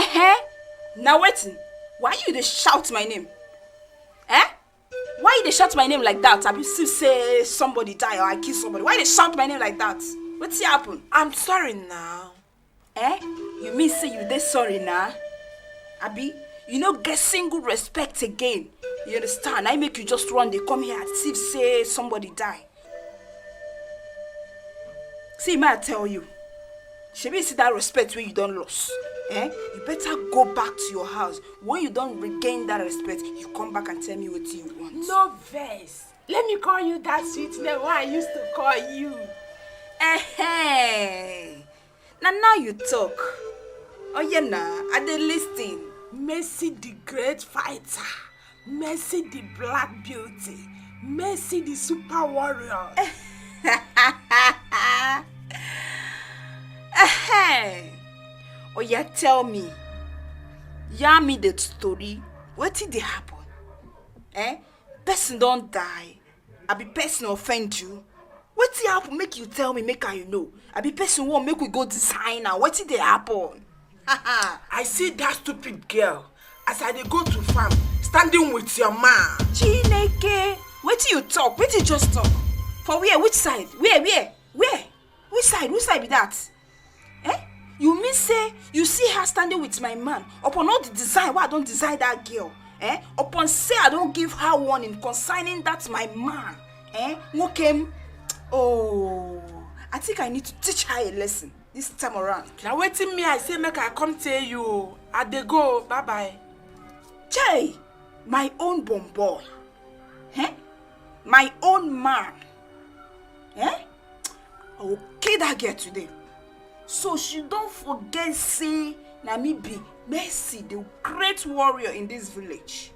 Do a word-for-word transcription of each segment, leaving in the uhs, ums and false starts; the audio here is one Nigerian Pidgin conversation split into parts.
Eh? Now waiting. Why you dey shout my name? Eh? Why you dey shout my name like that? Abi see say somebody die or I kill somebody? Why you dey shout my name like that? Wetin happen? I'm sorry now. Eh? You mean say you dey sorry now? Abi, you no get single respect again. You understand? I make you just run, dey come here as if say somebody die. See, may I tell you, shebi you see that respect wey you don lost. Eh? You better go back to your house. When you don regain that respect, you come back and tell me wetin you want. No vex. Let me call you that sweet name wey I used to call you. Eh, na now you talk. Oh yeah, na I dey listen. Mercy the great fighter. Mercy the black beauty. Mercy the super warrior. Ehem. Oh yeah, tell me. Yarn me the story. Wetin dey happen? Eh? Person don die? Abi person offend you? Wetin happen? Make you tell me, make I know. Abi person wan make we go design am? Wetin dey happen? I see that stupid girl as I dey go to farm, standing with your man. Chineke, wetin you talk? Wetin you just talk? For where? Which side? Where? Where? Where? Which side? Which side be that? Eh? You mean say you see her standing with my man upon all the design wey I don design that girl? Eh? Upon say I don give her warning concerning that my man? Eh? Nwokem, oh, I think I need to teach her a lesson this time around. Na wetin me I say make I come tell you o. I dey go, bye bye. Chey, my own bomb boy. Eh? My own man. Eh? I will kill that girl today. So she don forget say na me be Mercy, the great warrior in this village.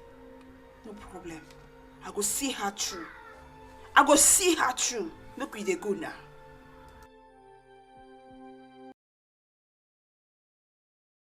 No problem. I go see her through. I go see her through. Make we dey go now.